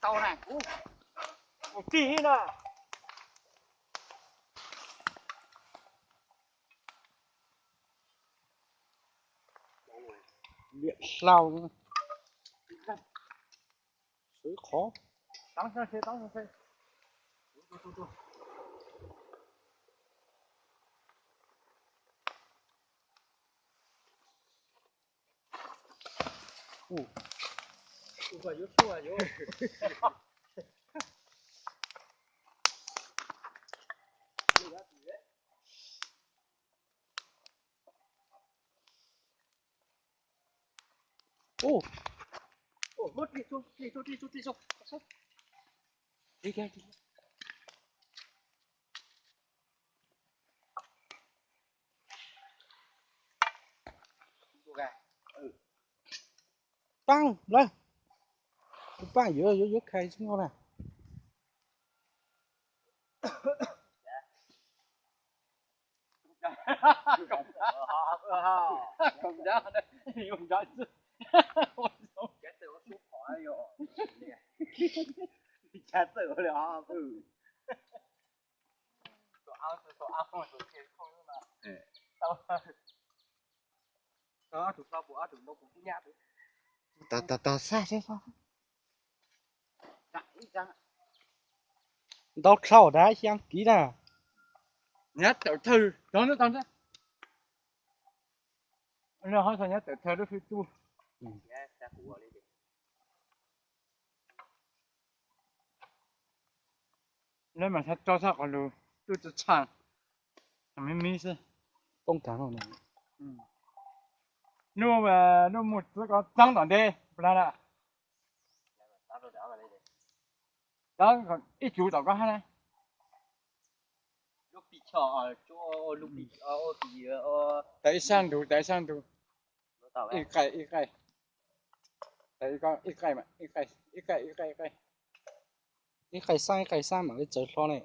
Tau na, ub, mus tij na. Liam hlau, sawv qhov. Paab lawm, kuv paab yuav yuav yuav khai tsi nyuaj na. Tog tog tog, xaj seb, ntau dlhau dab xyaa kiv na. Nyob tawm thawj, tog ntawd tog ntawd. Nyob tawm thawj lub fwj tub. Neb mas tso txog qhov lus tub tsi tshaj, me me xwb. Poob kag no. Nub, nub mus txog ko txeeb tom ntej plag na. Ib cuv tom ko hab na. Tawm ib sab ntug, tawm ib sab ntug. Ib qaij, ib qaij. Tawm ib qaij, ib qaij, ib qaij, ib qaij, ib qaij. Ib qaij xab, ib qaij xab mam li txawv hlo ne.